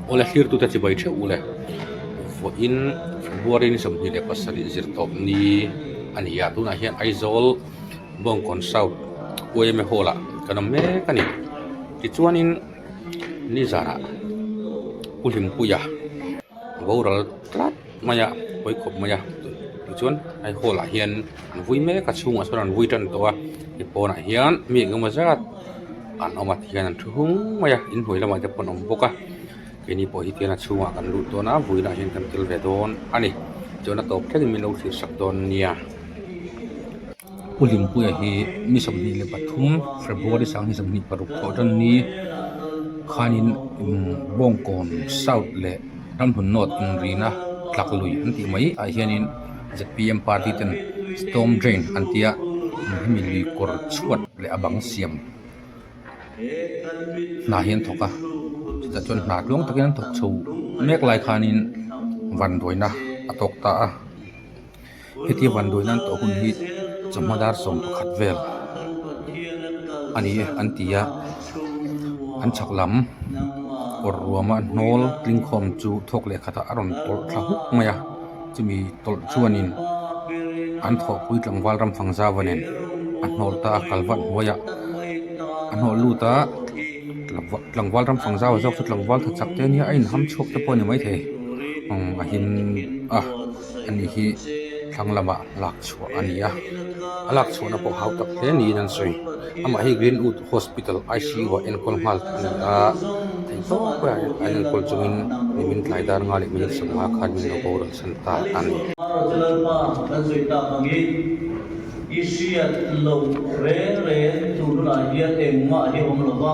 Awle thlirtute chibai theuh ule. Vawiin February ni 27 zir tawp ni a ni a, tunah hian Aizawl Bawngkawn South yma Hall ah kan awm mek a ni. Tichuanin nizanah Pu Hlimpuia boral tlat mai a, hawi khawp mai a, tichuan hei hall ah hian an vui mek a, chhungah sawn an vui tan tawh a, hei pawnah hian mi engemaw zat an awm a tihian an thu hung mai a, inhnuai lamah te pawh an awm bawk a, keini pawh hi tihian a chhungah kan lut dawn a, vuilah hian kan tel ve dawn a ni, chuan a tawp thlengin min lo thlir sak dawn nia. Pu Hlimpuia hi ni 23 February 2026 thawh tan ni khanin Bawngkawn South leh Ramhlun North inrina tlak lui an tih mai ah hianin zpm party ten storm drain an tia hemi lui kawr chhuat leh a bang siam hna hi an thawk a chutah chuan hna tluang takin an thawk chho mek lai khanin vanduaina a tawk ta a. Heti vanduai nan tawh hun hi chawhma dar 11 vel a ni e an ti a, an chhak lam kawr ruama hnawl tling khawm chu thawk leh khatah a rawn tawlh thla huk mai a, chumi tawlh chuanin an thawhpui tlangval ram fang zau a nen a hnawl ta a kal vat hnuaiah a hnawh lut a tlangval ram fang zau a zawk chu tlangval tha chak te a nia a inham chhuak te pawh a ni maithei a him a. Ani hi thlang lamah lak chhuah a ni a, a lak chhuahna pawh hau tak hle niin an sawi. Amah hi Greenwood Hospital ICU ah enkawl nghal a ni a, theih tawp a an enkawl chungin nimin tlai dar nga leh minute 15 khan min lo boral chhan ta a ni. Lalpa kan sawi tak angin i hriat loh reng reng tur hunah hian engmah hi awm lo va,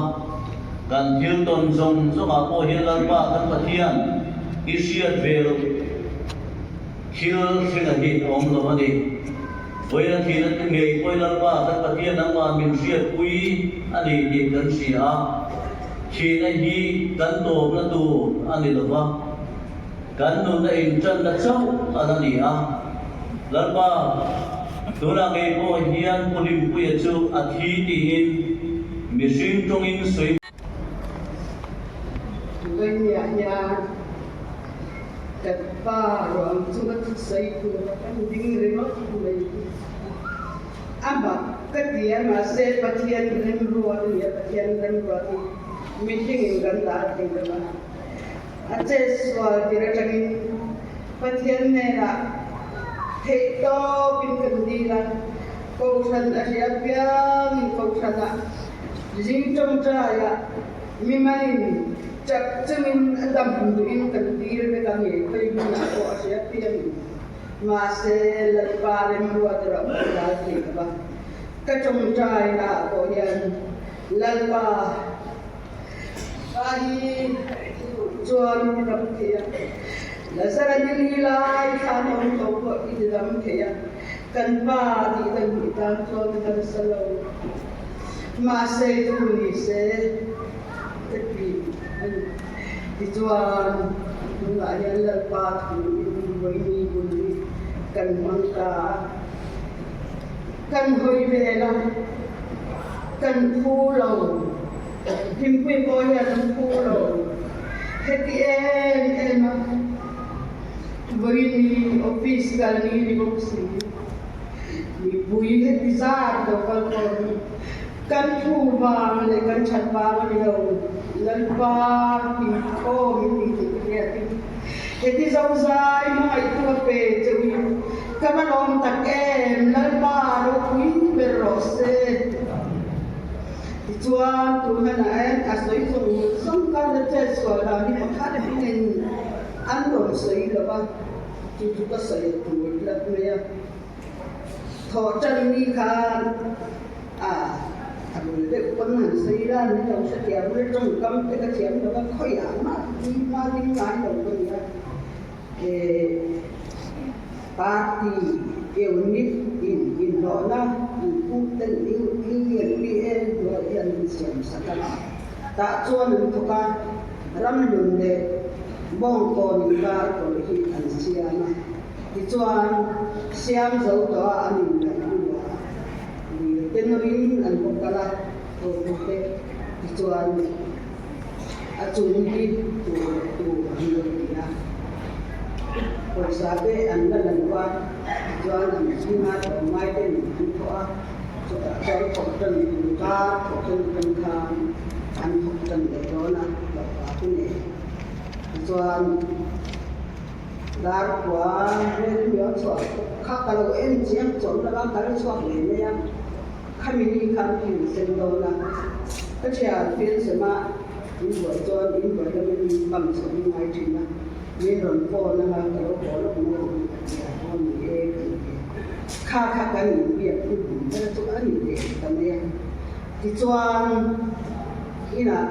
kan thil tawn zawng zawngah pawh hian Lalpa kan Pathian i hriat ve loh. Thil thlenga hi a awm lo a ni. Vawiin a thihna te ngei pawhin Lalpa kan Pathian nangmah min hriatpui a ni tih kan hria a. Thihna hi kan tawpna tur a ni lo va, kan nunna inṭanna chauh a la ni a. Lalpa, tunah ngei pawh hian Pu Hlimpuia chu a thi tiin mihring tawngin sawi. Vawinia hian kan pa ruang chunga thusawi tur a kan ding ringawt mai hi a mak ka ti a, mahse Pathian remruat a ni a, Pathian remruat hi mihringin kan dah thei lo a, a chetsual tir atangin Pathian hnenah theihtawpin kan dil a, Kohhran a hria piangin Kohhranah Zing tawngtaiah mimalin chak chungin a dam duhin kan tir vek a nge khawi hmunah pawh a hria piangin. Mahse, Lalpa remruat erawh kan dal thei lo va. Ka tawngtainaah pawh hian Lalpa pa hi chuan i dam thei a, Lazara ni li lai thlan awm tho pawh i ti dam thei a, kan pa tih dan hnih tan chuan ka nasa lo. Mahse thu ni se ka ti a ni. Tichuan, tunah hian Lalpa thu in vawiini hun hi kan hmang ta a, kan hawi vel a, kan phu lo, Hlimpui pawh hian an phu lo. Heti em em a, vawiini office kal ni ni bawk si. Mipui heti zat lo kal pawh hi kan thu vang leh kan that vang a ni lo, Lalpa inkhawm in ni tih ka hriat in heti zozai hmangaihtu a pe cheu hi ka va lawm tak em, Lalpa ropui ber rawh se. Tichuan tuna na en a sawi zawng zawng khan a chet sual dan hi pakhat in an rawn sawi lo va. Chu chu ka sawi tur tlat mai a, thawh tan ni khan a a bul deuh pawn han sawi la ni lo hrethiam ri tawngkam te ka thiam lo va, khawiah mah tui hma ding ngai lo ka ni a, eh party unit in inhlawhna an pu ten Union PA hnuaiah hian an siam sak a, tah chuan an thawk a, ramhlun leh Bawngkawn inkar kawr hi an siam a, tichuan siam zo tawh a an inlaih hnuah lir te nawrin an va kal a, thawhtu te tichuan A chung hi tur tur an lo ti a, pawisa te an la la lo a, tichuan an zinga tlawmngai ten an thawh a, chutah chuan thawk tan inkar thawk tan atang khan an thawk tan leh dawn a, hlauhpa te nen. Tichuan Darkhua vel hi a chhuah kha ka lo en chiang chawm lova kal chhuak leh mai a. Khami ni khan thil sen dawn a, ka thian fiansema in buai chuan in buai lama mi pam chho in ngai thin a, min rawn phone anga ka lo haw lawk maw ang a ti a, aw ni e ka ti a. Kha kha kan inbiak hun hmun ber chu a ni leh ta mai a. Tichuan inah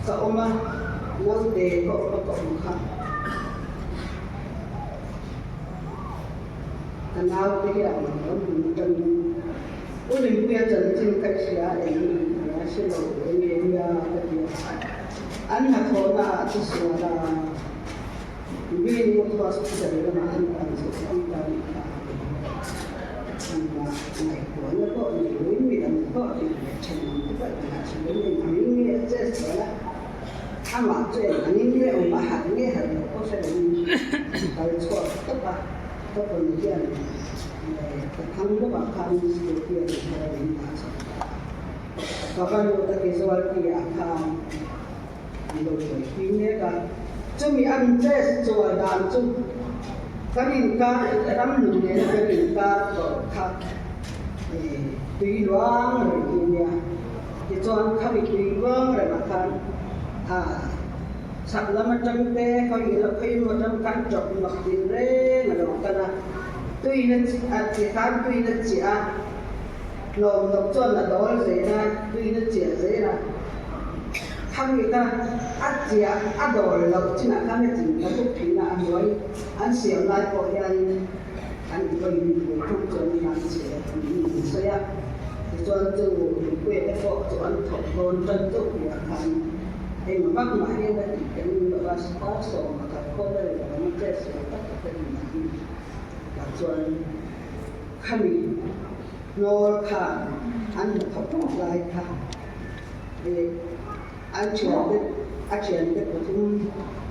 ka awm a, naute ka awm a ka awm kha. Ka naute hian kan hmun atangin U Rinpuia chanchin ka hria eng nia hre lo eng nge nia ka ti a. An hnathawhna ah chu sual a, Greenwood Hospital lamah an pan chho pui ta nih kha a ti a. Engmah ngaihtuahna pawh nei loin midang pawh hrilh leh then ang te pawh engah hrilh in engangin nge a che sual a, amah chu engangin nge awm a harh nge harh loh pawh hre loin kal chhuak tawp a. Ka pawn hian ka thang lawkah khan scooty a ni thar a min dah chhuak ta a. Ka va lut a casualty ah khan an lo buaipui mek a. Chumi an test chuan dan chu kan inkar ram nun nena kan inkar tawh kha tui luang reng hi a nia. Tichuan khami tui luang rengah khan a. Chhak lam atang te hawi ila khawi emaw atang khan chawp mak tin reng a lo kal a, tuina a ti khan tuina chiah a, hlawm hnawk chuan a dawl zel a, tuina chiah zel a, khami kha a chiah a dawl loh chinah khan a chin ta bawk thin a, a hnuai an siam lai pawh hianin an vawi mipui thung chuan an chhe niin an sawi a, tichuan chu mipuia te pawh chu an thawk dawn tan chauh tihah khan. Engmah vak mah hian a tih kan ring lo a, star 11 khawl a ri lo ang a, test sual tak tak a rin ang tah chuan khami hnawl khan an hnathawk tawp lai kha eh an thiante a thiante pathum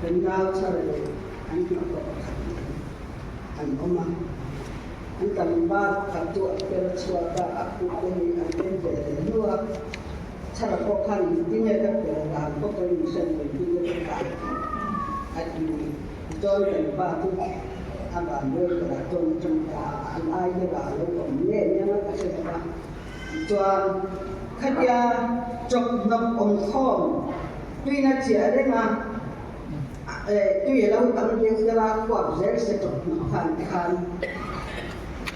kan nau chhar leh an hnathawk pakhat an awm a, an tlangval pakhat chu a per chhuak a, a kut te hi an en ve leh hnu a. Chhara pawh khan engtin nge ka per dan pawh ka rin hriat lo engtin nge ka kai tih a ti ni. Tichuan kan pa chu a van buai berah chuan a tawng ta a, an ai deuhah a lo awm nge nia ka hre lo va. Tichuan khatia chawp hnawk awm khawm tuina chiah reng a, tui a lo tam deuh deuh a, khuap zel se chawp hnawk khan tikhan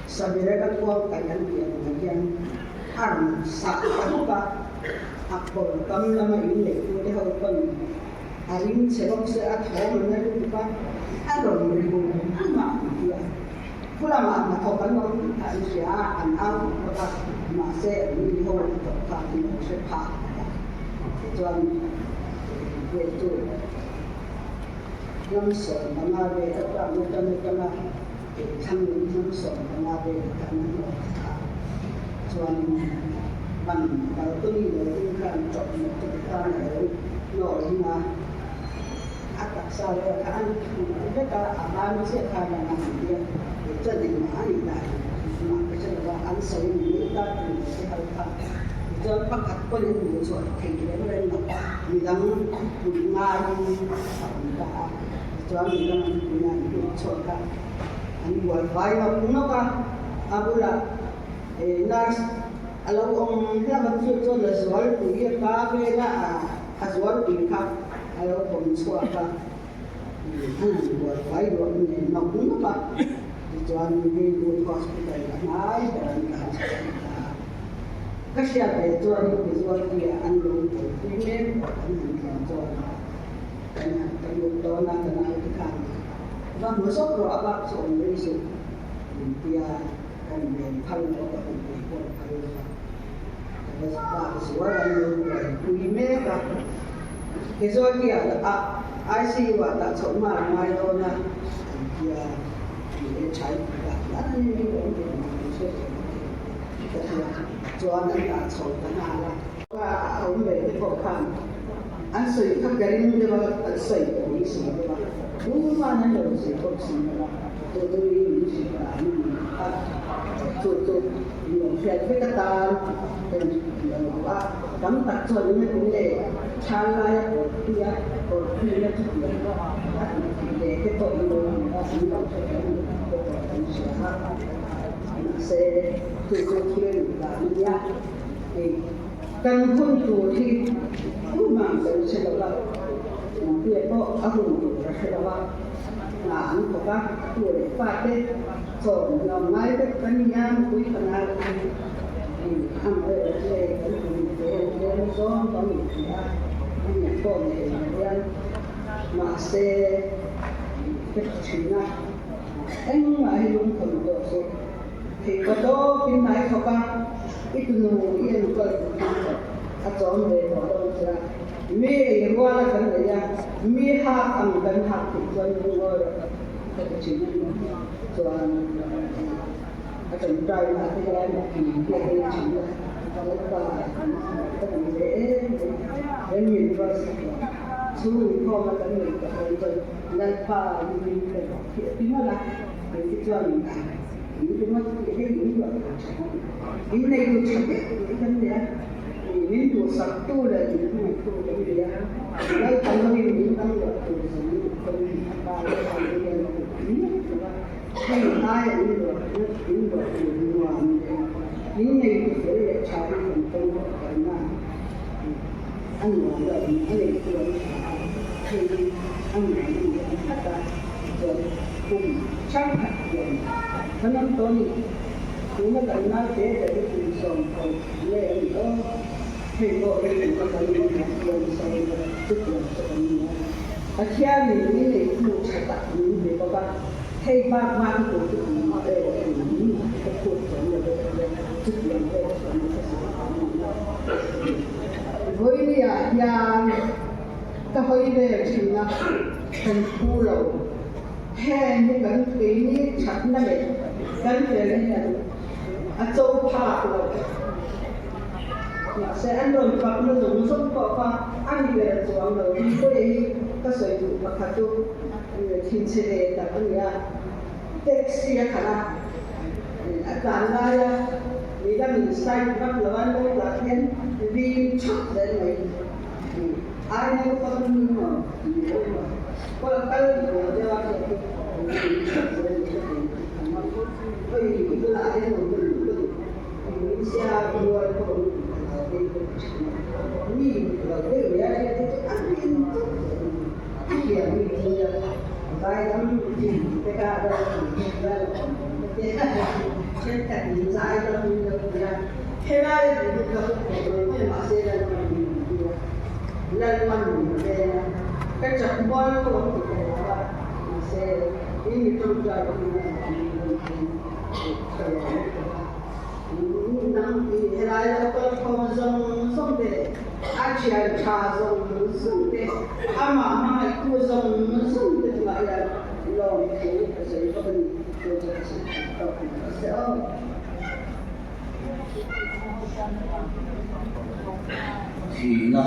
Sabira ka kuang kaih an tih ang hian A rawn sah ta bawk a, a kawr kam lama in neihtute ho pawn a ring che bawk se a thawm an la lutuk a, a rawn ri hum hum a an ti a. Khu lamah hnathawk an awm tih kha an hria a, an au bawk bawk a, mahse an mi ho hnathawk kha an lo hre phak ta. Tichuan vel chu hnam 15 vel a tlakna tan atanga Thlang lam hnam 15 vel a khan a hnawh kha a. Chuanin ban balcony lo ding khan chawp hnawh te ti khan a lo hnawh ring a, a taksa vel kha an thuh vek a, a ban chiah khan a han ti a, chuan engmah a nih dan mah ka hre lo va, an sawi ni mai ta tih lo te ho kha. Tichuan pakhat pawn in hmuh chhuah thei reng reng lo, midang pui ngaiin a awm ta a, tichuan midang an puina an hmuh chhuak a. An buai fai nawk nawk a, a bulah nurse a lo awm hlauh a, chu chuan a zualpui a pa vel a, a zualpui kha a lo pawm chhuak a, an han buai fai duah nen nawk nawk a, tichuan Greenwood Hospital a hnai ber an tlan chhuak ta a. Ka hriat ve chuan mizualpuia an lo buaipui mek pawh an han tlan chuan kan han ka lut dawn a, ka naute khan Va hmu zawk rawh a bak chu awm rei suh min tia kan ven phal lo ka hmu pui pawh phal lo va ka va bak zual an lo buaipui mek a casualty ah a ICU ah dah chhoh nghal a ngai dawn a an tia ni e tha in tih dah hian an ni awm ve ang an hre ve bawk e ka tia chuan an dah chho ta nghal a. Ka awm ve te pawh khan. An sawi kha ka ring deuh a, an sawi pawh min si lo a, tuman an lo sawi bawk si lo a, chu chu i min hrilh dan a ni a, chu chu min lo hriat vek atan ka rawn lo duh a, tam tak chuan eng a ti nge thal laia kawrpui a kawrpui na chu tih a tih leh te pawh in lo hmu a, in lo hre kan ni tih te pawh kan hria a, mahse chu chu thil a nih dan a nia. Kan hun tur hi tumah kan hre lo va, Mawmpuia pawh a hun tur a hre lo va, hna an thawk a, a tu leh fate chawm nuam ngai vek kan ni a, nupui fanau hi amaherawhchu hei kan hun te tlem zawng kan inti a, a nia pawh ni thei lo hian mahse ka ti thin a, engmah hi lungthawn tawh suh. Thei ka tawpin hnai thawk a, i tunu i enkawl hmang tawh a chawm ve tawh dawn che a, mi ei rual a kan nei a, mi hak ang kan hak tih chuan lungawi rawh ka ti thin a ni. Chuan a tawngtai na te hian min biak ei thin a, Lalpa ka ti ve em mai, he min ruatsak lo chhung inkhawm a kan nei tawh dawn chuan Lalpa min pe rawh tih a ti nawlh a, kei te chuan In ringawt tih hi in ruah thei tha bawk. In neitu tha deuh mai kan ni a, min duhsaktu leh min hmangaihtu kan ni a, Lalpan hovin min dang ruah tur zawng kan ni a, pa leh pa te hian a duh miah lo a, hei aia in ruah in ruah tur nuam leh in neitu fel leh tha hi kan tawng bawk ka ring a, a nuam lo a neitu an tha a, hei hi a nuam a ni ang tlat a, chuan kum Changkhat hian kan awm tawh a ni. Tuna kan naute ber hi kum 10 nge a nih aw? Hei pawh hi tuna kan inhmuh hian sawi la chutiang chu kan ni a. Pathianin min neitu tha tak min pe bawk a, hei bak bak hi tur chu tum vel a ni min ka phut chuan lo ve ta hian chutiang vel chu an hre si a ni a. Vawinia hian ka hawi vel thin a, kan phu lo. Heng hi kan keini thatna leh kan felna hian a cho phak lo. Mahse, an rawn fakna zawng zawng pawh kha a ni ber chuang lo. Rinpuia hi ka sawi duh pakhat chu thinchhe ve tak a ni a, taxi a khalh a, a tlan laia midangin side vak lo a lo lah hian rim thap zel mai. Ai naupang maw ni lo maw kal kal duh lo deuh a hriat chu thap zel ni ka thei oi i bulah hian awm ka duh ka duh min sia rual pawh awm duh ka lo deuh ka ti thin a mi duh lo deuh ni a hriat hi chu a hlim thap zel ni chutiang mi chu nia vaidam thin te kha a lo ti vel awm ka tia thenkhat in zaidam in lo tia. Helai a duh duh ka hmu tawh lo mai mahse Lalpan min rawn ti a, Lalpan min ven a, ka chak mual pawh an ti thei lo a, mahse in mi tawngtai hun a min rawn ti ka lawm lutuk a, nang helai lo kal khawm zawng zawng te leh a thian tha zawng zawng te, amah hmangaihtu zawng zawng te chungah hian lawmthu ka sawi bawk a ni, chu chu ka sawi tak tawk mai se aw. Thihna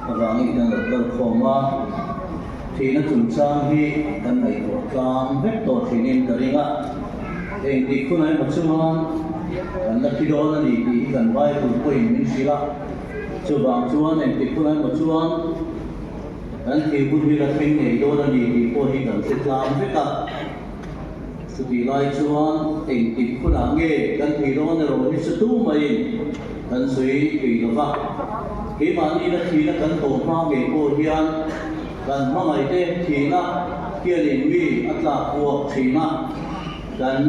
avangin kan lo kal khawm a, thihna chungchang hi kan ngaihtuah tlang vek tawh thinin ka ring a, engtik hunah emaw chuan kan la thi dawn a ni tih hi kan Bible pawhin min hrilh a, chuvang chuan engtik hunah emaw chuan kan thih hun hi la thleng ngei dawn a ni tih pawh hi kan hre tlang vek a. Chutih lai chuan engtik hunah nge kan thei dawn erawh hi chu tu maiin kan sawi thei lo va. Keimahni la thihna kan tawh hma ngei pawh hian kan hmangaihte thihna hianin mi a tlak puak thin a, kan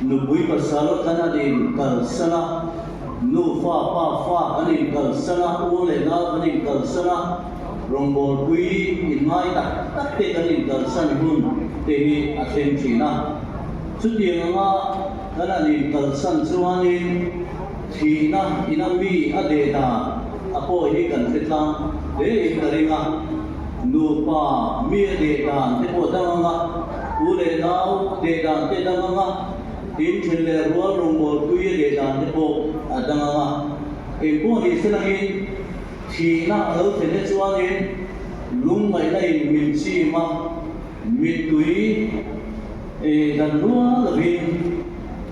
nupui pasal kan han inkalsan a, nufa pa fa kan inkalsan a, u leh nau kan inkalsan a, Rawngbawlpui inngai tak tak te kan inkalsan hun te hi a thleng thin a. Chutiang anga kan han inkalsan chuanin thihna ina mi a deh dan a pawh hi kan hre tlang hle in ka ring a. Nupa mi a deh dan te pawh dang anga, u leh nau deh dan te dang anga, tin then leh rual rawngbawlpui a deh dan te pawh a dang anga. Engpawh ni se langin. Thihna a lo thlen te chuanin lungngaihna in min chim a, mittui dan rual lovin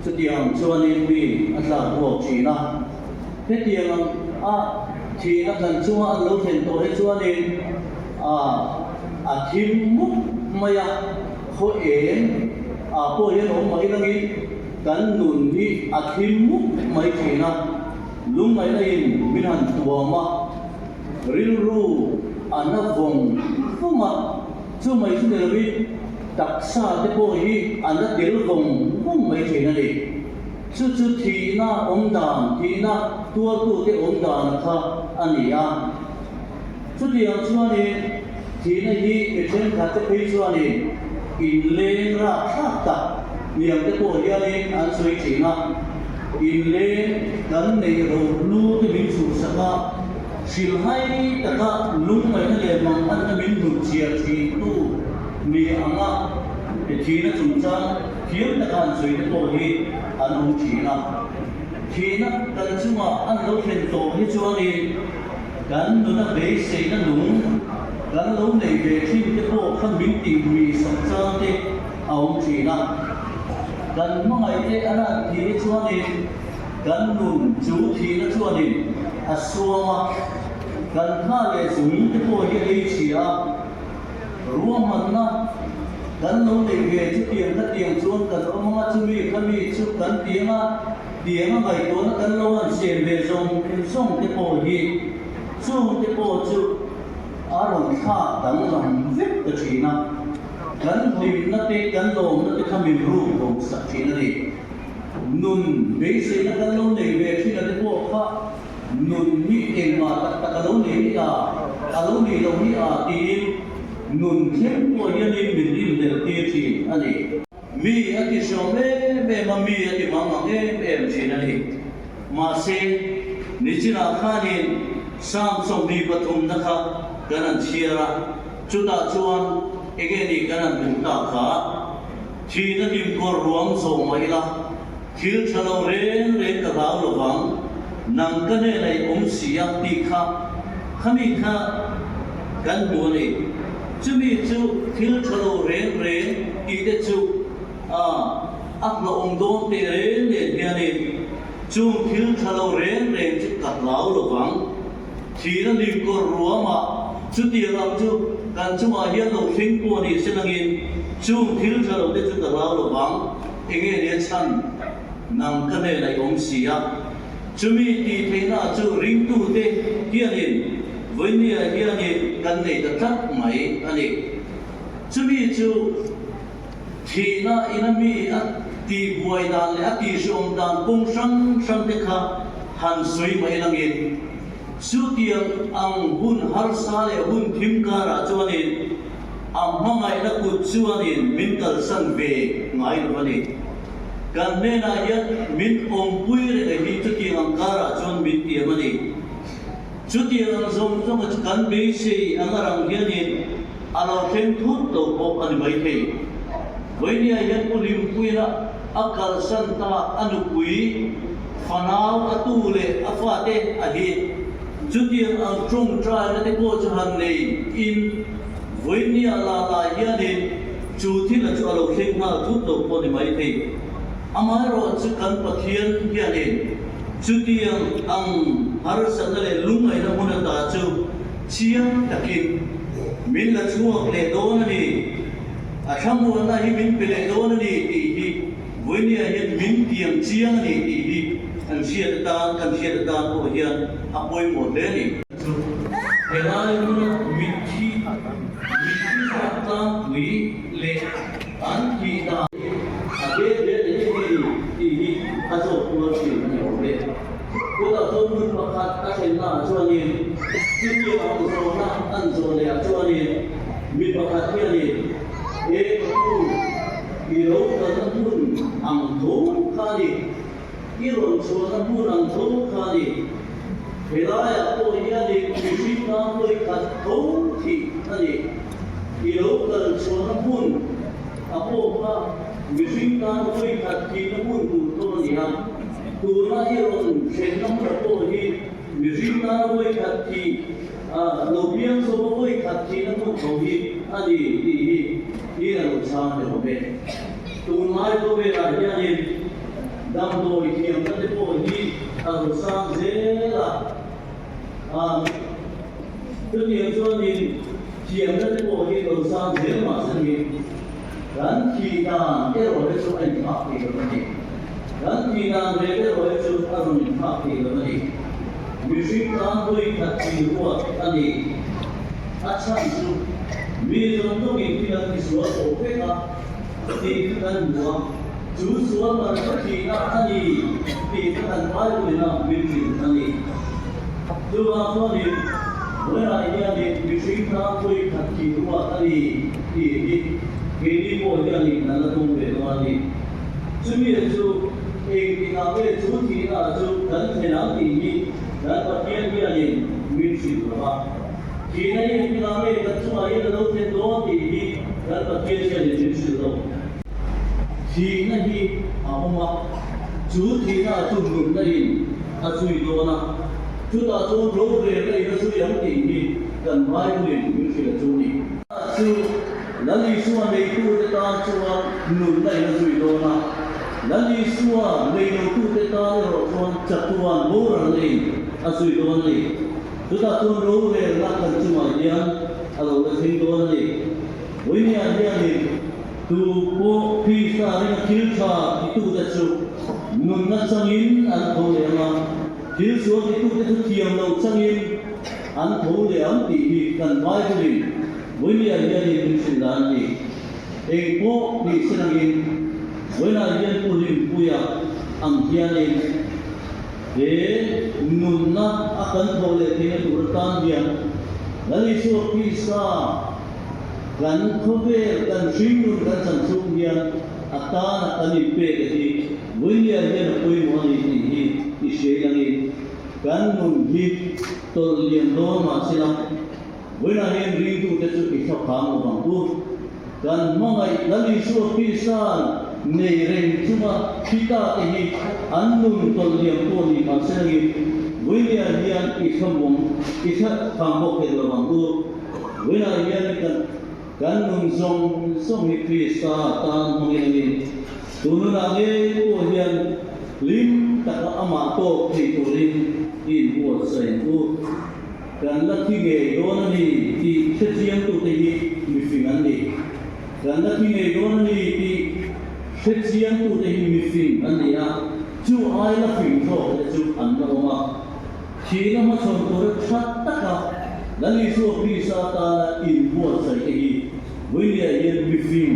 chutiang chuanin mi a tlak buak thin a. Hetiang ang a thihna kan chunga an lo thlen tawh hi chuanin a thim mup mai a, khaw eng ah pawh hian awm mai langin kan nun hi a thim mup mai thin a. Lungngaihna in min han tuam a, rilru a na vawng vawng a, chu mai chu ni lovin taksa te pawh hi a na tel vawng vawng mai thin a ni. Chu chu thihna awm dan, thihna tuartute awm dan kha a ni a. Chutiang chuanin thihna hi mi thenkhat te phei chuanin inleng rakthlak tak hniam te pawh hianin an sawi thin a, inleng kan neih rohlu te min chhuhsak a, hrilhai taka lungngaihna leh manganna min hnutchhiah thintu ni anga thihna chungchang thiam taka an sawi te pawh hi an awm thin a. Thihna kan chungah an lo thlen tawh hi chuanin, Kan nuna beiseina nung kan lo nei ve thin te pawh kha min tih mi sak chang te a awm thin a. Kan hmangaih te a lan thih hi chuanin kan nun chu thihna chuanin a suam a, kan hna leh zung te pawh hi a ei chhia a. Ruahmanna kan lo nei ve chu tiang kha tiang chuan kan awm anga chumi kha mi chu kan tiang a. Tiang a ngaihtuahna kan lo han siam ve zawng zawng te pawh hi chung te pawh chu a rawn thlak danglam vek ta thin a, kan hlimna te kan lawmna te kha min ruk bo sak thin a ni. Nun beiseina kan lo nei ve thin a te pawh kha nun hi engmah tak tak a lo nei hi a, a lo nih loh hi a tiin nun thleng pawh hianin min rinhlelh tir thin a ni. Mi a ti hriawm em em a, mi a ti mang ang em em thin a ni. Mahse, nichinah khanin Psalm 23 na kha kan han chhiar a, chutah chuan enge ni kan han hmuh tak kha? Thihna hlimkawr ruang zawh mah ila, thil tha lo reng reng ka hlau lo vang, nang ka hnenah i awm si a tih kha khami kha kan hmu a ni. Chumi chu thil tha lo reng reng tih te chu a a hlauhawm dawn teh reng nen hianin chung thil tha lo reng reng chu ka hlau lo vang. Thihna limkawr ruamah chutiang ang chu kan chungah hian lo thleng pawh ni se nangin chung thil tha lo te chu ka hlau lo vang. Enge nia chhan nang ka hnenah i awm si a. Chumi tih theihna chu ringtute hianin vawinia hianin kan nei ta tlat mai a ni. Chumi chu thihna ina mi a tihbuai dan leh a tihhriawm dan kawng hrang hrang te kha han sawi mai langin chutiang ang hun harsa leh hun thim karah chuanin a hmangaihna kut chuanin min kalsan ve ngai lo a ni. Kan hnenah hian min awmpui reng hi chutiang ang karah chuan min tiam a ni. Chutiang ang zawng zawnga chu kan beisei ang a rang hianin a lo thleng thut lo pawh a ni maithei. Vawinia hian Pu Limpuina a kalsan ta a nupui, fanau a tu leh a fate a hi chutiang ang tawngtaina te pawh chu han nei in Vawinia la lai hianin Chu thil a chu a lo thleng nghal thut lo pawh ni mai thei. Amaherawh chu kan Pathian hianin chutiang ang harsatna leh lungngaihna hmun ata chu chiang takin min la chhuak leh dawn a ni, a thlamuanna hi min pe leh dawn a ni tih hi Vawinia hian min tiam chiang a ni tih hi an hriat atan, kan hriat atan pawh hian a pawimawh hle a ni. Chu helai hmuna mitthi mitthi zat tlangpui leh an thih dan hi a bet bet eng nge ni tih hi a zawt kual thin a ni awm e. Kutah chuan hmun pakhat a thlenna ah chuanin chutiang ang zawhna an zawh leh ah chuanin mi pakhat hianin he ka pu i lo kalna hmun ang tho kha a ni. I rawn chhuahna hmun ang tho kha a ni. Helaiah pawh hianin mihring tan vawi khat tho thih a ni. I lo kal chhuahna hmun a pawh kha mihring tan vawi khat thihna hmun tur tho a ni a. Tuna i rawn thlenna hmun pawh hi. Mihring tana vawi khat thih, lo piang chhuak a vawi khat thihna hmun tho hi a ni tih hi hi a lo chhang ni awm e. Tunlai khawvelah hianin damdawi thiamna te pawh hi a lo sang zel a, chutiang chuanin thiamna te pawh hi lo sang zel mah se niin kan thih dan erawh hi chu a inthlak thei lo a ni. Kan thih dan ve erawh hi chu a rawn inthlak thei lo a ni. Mihring tan vawi khat thih ruat a ni. A chhan chu mi zawng zawngin thil an tisual tawh vek a tih kha kan hmu a, chu sual man ka thihna a ni tih kha kan Bible-in a min hrilh a ni. Chuvang chuanin vawiah hianin mihring tan vawi khat thih ruat a ni tih hi keini pawh hianin kan la tum ve dawn a ni. Chumi chu engtikah nge chu thihna chu kan thlen ang tih hi kan Pathian hianin min hrilh lo va. Thihna hi engtikah nge kan chungah hian a lo thlen dawn tih hi kan Pathian hianin min hrilh lo. Thihna hi a awm a, chu thihna chu nunna in a zui dawn a, chutah chuan rorelna in a zui ang tih hi kan Bible in min hrilh chu a ni. Chu Lal Isua neitute tan chuan nunna in a zui dawn a, Lal Isua neilotute tan erawh chuan chatuan boralna in a zui dawn a ni. Chutah chuan rorelna kan chungah hian a lo la thleng dawn a ni. Vawinia hianin tu pawh Krista ringa thil tha titute chu nunna changin an tho leh ang a, thil sual titute chu thiam loh changin an tho leh ang tih hi kan Bible-in vawinia hianin min hrilh dan a ni. Eng pawh tih se langin vawiinah hian Pu Hlimpuia ang hianin he nunna a kan thawh leh theihna tur atan hian Lal Isua Krista Kan khawvel, kan hringnun kan chan chhung hian a tana kan inpek a hi Vawinia hian a pawimawh a ni tih hi i hriai langin kan nun hi tawlh lian dawn mah sela Vawiinah hian ringtute chu i thlaphang lo vang u. Kan hmangaih Lal Isua Krista'n nei reng chunga thi ta te hi an nun tawlh liam pawh ni mah sela ngin Vawinia hian i thlamuang i thlaphang bawk hek lo vang u. Vawiinah hian kan kan nun zawng zawng hi Krista tan hmangin a ni. Tun hunah ngei pawh hian hlim taka amah tawk thei turin i inbuatsaih ang u. Kan la thi ngei dawn a ni tih hrechiangtute hi mifing an ni. Kan la thi ngei dawn a ni tih hrechiangtute hi mifing an ni a, chu ai la fing zawkte chu an la awm a. Thihna hmachhawn tura tha taka Lal Isua Krista tana inbuatsaih te hi Vawinia hian mifing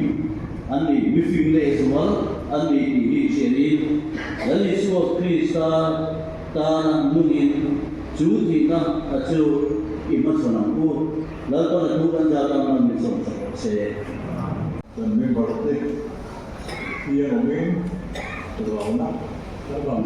an ni, mifing lehzual an ni tih hi hriain Lal Isua Krista tana nungin chu thihna a chu i hmachhawn ang u. Lalpan a thu kan zat ang a min sawm sak rawh se. Kan member te hian awmin ralna kan rawn.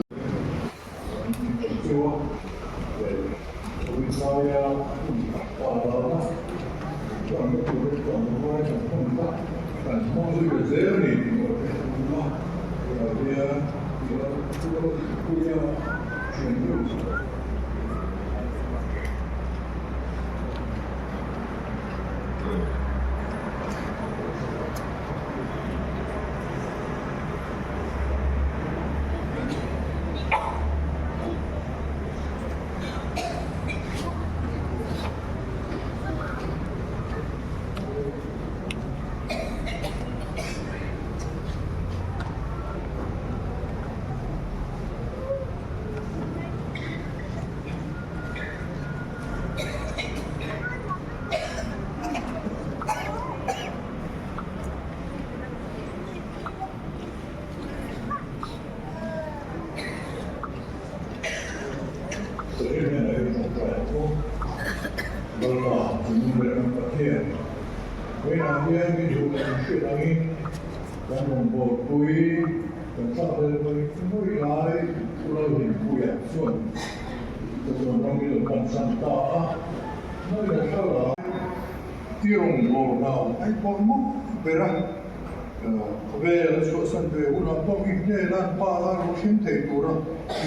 Khawvel a chhuahsan ve hunah pawh i hnena pa la ro thleng thei tura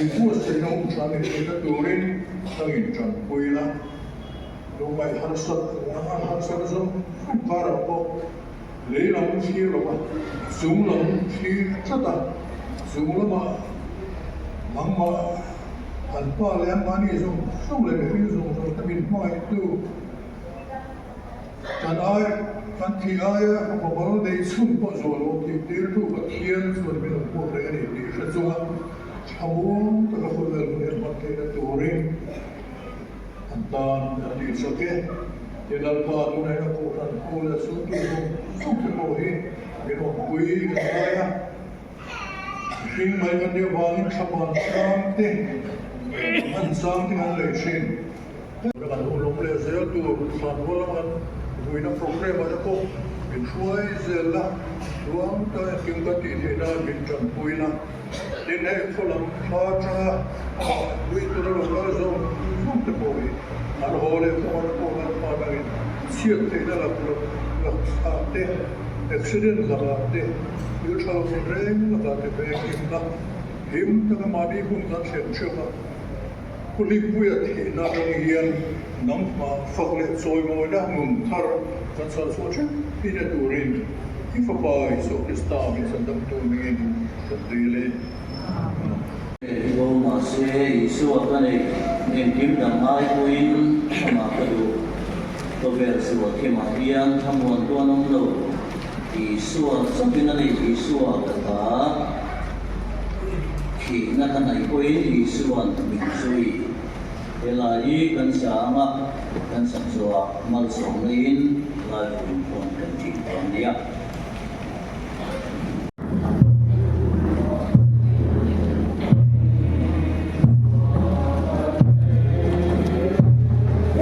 inbuatsaihna hun tha neih theihna turin. Nangin ṭanpui la, lungngaih harsat a harsat zawng zawng karah pawh lei lam thlir lo va, chung lam thlir tlat a, chung lamah nangmah an pa leh anmahni zawng zawng leh mihring zawng zawng te min hmangaihtu Kan ai, kan thih aia fapa mal nei chhun pawh zual lo tih tirtu Pathian chuan min lo hmuak reng a ni tih hre chunga thlamuang taka khawvel hun en hman theihna turin an tan a tih chak e. Tin, Lalpa tunah hian a kohhran ho leh a chhungtu zawng zawng te pawh hi min awmpui kan ngai a, mihring mai kan nih avangin thlamuan chang te, an chang te kan lei thin. Kan hun awm leh zel tur thlanmual lama kan vuina programme ah te pawh min hruai zel la, chuang ta engkim kan tih theih nan min tanpui la, tin hei khaw lam thla atanga vui tura lo kal zawng zawng te pawh hi an haw leh kawng ah te pawh kan hman angin chhiat theihna lak lak ah te, accident lakah te, thil tha lo reng lakah te vengin la, him taka mahni hun kan thlen theuh a. Pu Hlimpuia thihna atang hian nangmah fak leh chawimawina nun thar kan chhal chhuah theuh ina turin i Fapa Isua Krista min chandamtu hmingin kan dil e. Amen. Bo mahse Isua ka nei, engkim dang ngai pawhin amah ka duh. Khawvel sual thimah hian thlamuan tuan awm lo, Isua chauhin a nei Isua ka ta. Thihna ka hnaih pawhin Isua'n min zui. Helai hi kan sa ang a, kan sak zawhah malsawm neiin Laipui inkhawm kan tih dawn nia.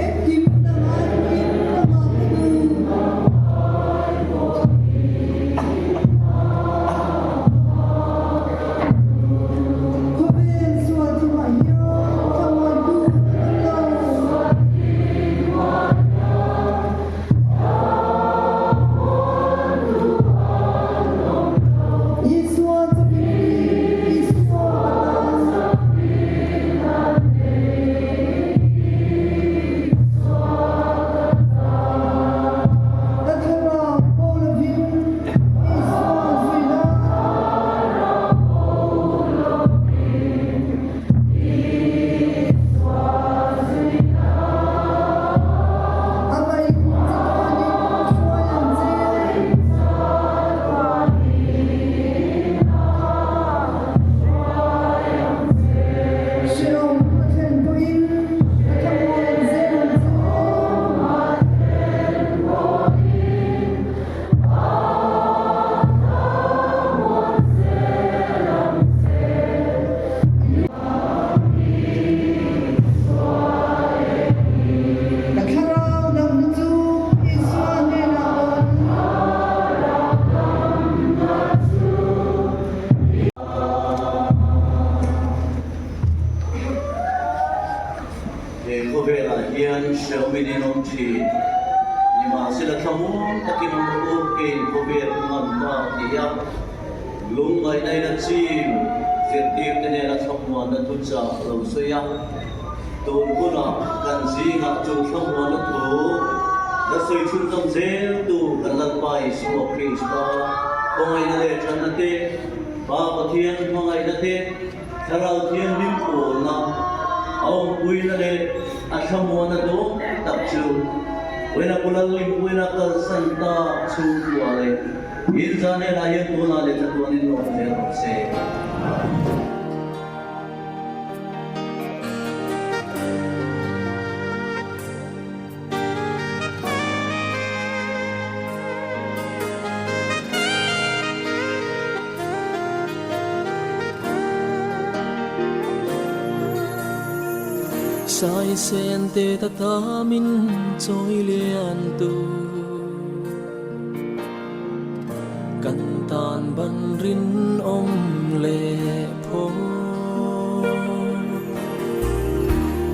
Engkim na ngai pawhin ka mah ka duh. Khawvel sual chungah hian thlamuantu kan awm lo. Isua chu min ni, Isua ka tan. Ka thlarau pawh lovin Isua zuina. A ngaih chatuanin hruai ang che. Hreawm a thlen pawhin a thlamuan zel ang che. Ka thlarau damna chu Isua hnenah awm. He khawvelah hian hrehawmin in awm thin. Nimahsela thlamuang takin awm rawh u, keiin khawvel ka ngam ta ti a, lungngaihna in a chim zirtirte nena thlamuanna thuchah a lo sawi a. Tun hunah kan zingah chu thlamuanna thu la sawi chhunzawm zel tu kan Lalpa Isua Krista khawngaihna leh thatna te, Pa Pathian hmangaihna te, Thlarau Thianghlim pawlna, a awmpuina leh a thlamuana dawm tak chu Wena Pu Lallimpuina kalsan tak chhungkua leh inzah hnenah hian tunah leh chatuanin lawm zel rawh se. Sai sen te ta ta min chawi lian tu Kan tan ban rinawm leh phaw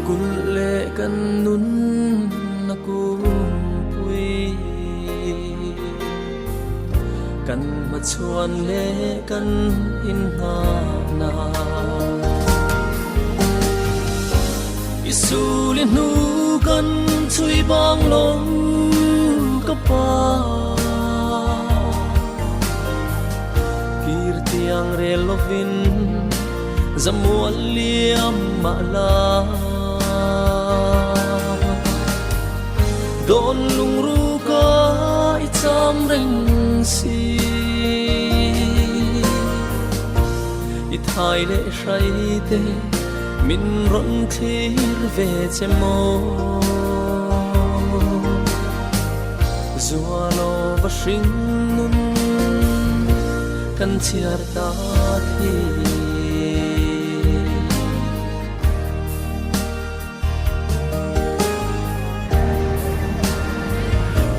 Kulh leh kan nun a kumpui Kan hmachhuan leh kan inhnahna. I suli hnu kan chhui bang lo ka pa. Kir tiang rel lovin zamual liam mah la. Dawn lungru ka i cham reng si. I thai leh hrai te min rawn thlir ve che maw? Zualo va hring nun kan chhiar ta khi.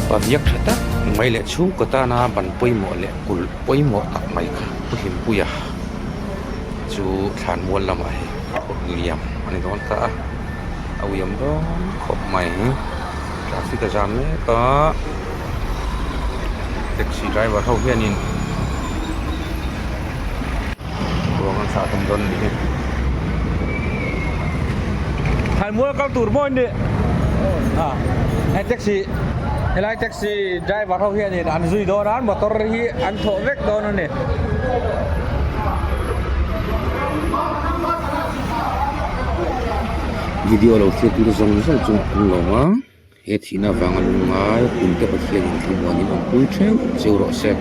Paviak tha tak mai leh chhungkaw tana ban pawimawh leh kulh pawimawh tak mai kha Pu Hlimpuia chu thlan mual lamah hei phawrh liam a ni dawn ta a, a uiam dawn khawp mai. Traffic a zam mek a, taxi driver ho hianin ruang an thlah tum dawn a nih hi. Thlanmual kal tur maw in nih? Hei taxi helai taxi driver ho hianin an zui dawn a motor hi an thawh vek dawn a ni. Video lo thlir tu te zawng zawng chu an lawm a he thihna avanga lungngai kum te Pathianin thlamuanin awmpui theuh cheu rawh se.